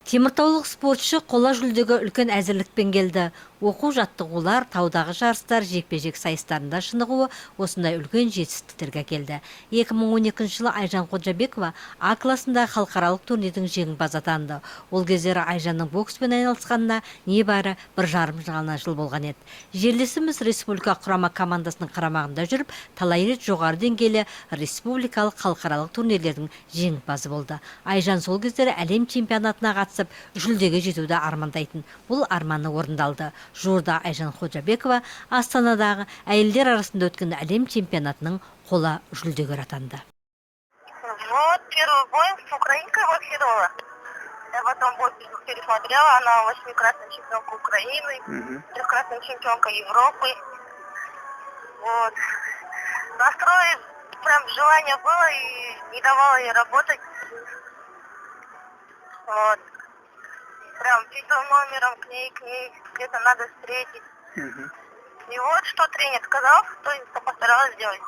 Теміртаулық спортшы қола жүлдеге үлкен әзірлікпен келді. Оқу жаттығулар, таудағы жарыстар, жекпе-жек сайыстарында шынығуы осындай үлкен жетістіктерге әкелді. 2012 жылы Айжан Ходжабекова А класындағы халықаралық турнирдің жеңімпазы атанды. Ол кездері Айжанның бокспен айналысқанына небәрі 1,5 ғана жыл болған еді. Жерлесіміз республика құрама командасының қарамағында жүріп, талай рет жоғары деңгейлі республикалық, халықаралық турнирлердің жеңімпазы болды. Айжан сол кездері әлем чемпионатына қатысып, жүлдеге жетуді армандайтын. Бұл арманы орындалды. Жуырда Айжан Ходжабекова Астанадағы әйелдер арасында өткен әлем чемпионатының қола жүлдегері атанды. Вот, первый бой с украинкой боксировала. Я потом бой пересмотрела, она восьмикратная чемпионка Украины, трехкратная чемпионка Европы. Вот. Настрой, прям желание было и не давала ей работать. Вот. Прям пятым номером к ней, где-то надо встретить. И вот что тренер сказал, то и постаралась сделать.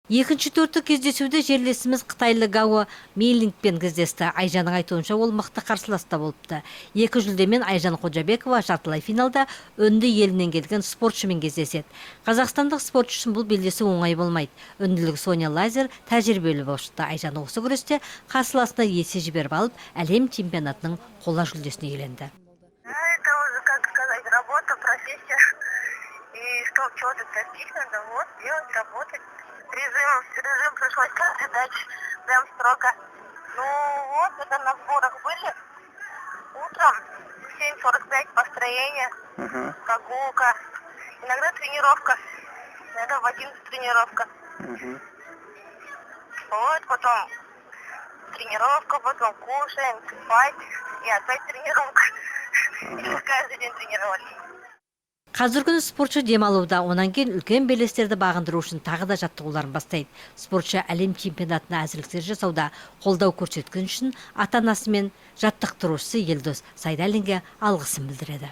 Екінші төрттік кездесуде жерлесіміз қытайлы Гао Мейлингпен кездесті. Айжанның айтуынша, ол мықты қарсылас та болыпты. Екі жүлдемен Айжан Ходжабекова жартылай финалда Үнді елінен келген спортшымен кездеседі. Қазақстандық спортшы үшін бұл белдесу оңай болмайды. Үнділік Соня Лазер тәжірибелі болып шықты. Айжан осы күресте қарсыласына есе жіберіп алып, әлем чемпионатының қола жүлдесін иеленді. Ну, это уже, как сказать, работа, профессия. И чтобы чего-то достичь, надо вот делать, работать. Режим пришлось соблюдать прям строго. Ну вот, это на сборах были. Утром в 7:45 построение, прогулка. Иногда тренировка. Иногда в 11 тренировка. Вот, потом тренировка, потом кушаем, спать. И опять тренировка. И каждый день тренировались. Қазіргі күні спортшы демалуда, онан кейін үлкен белестерді бағындыру үшін тағы да жаттығуларын бастайды. Спортшы әлем чемпионатына әзірліктер жасауда қолдау көрсеткен үшін ата анасы мен жаттықтырушысы Елдос Сайдалинге алғысын білдіреді.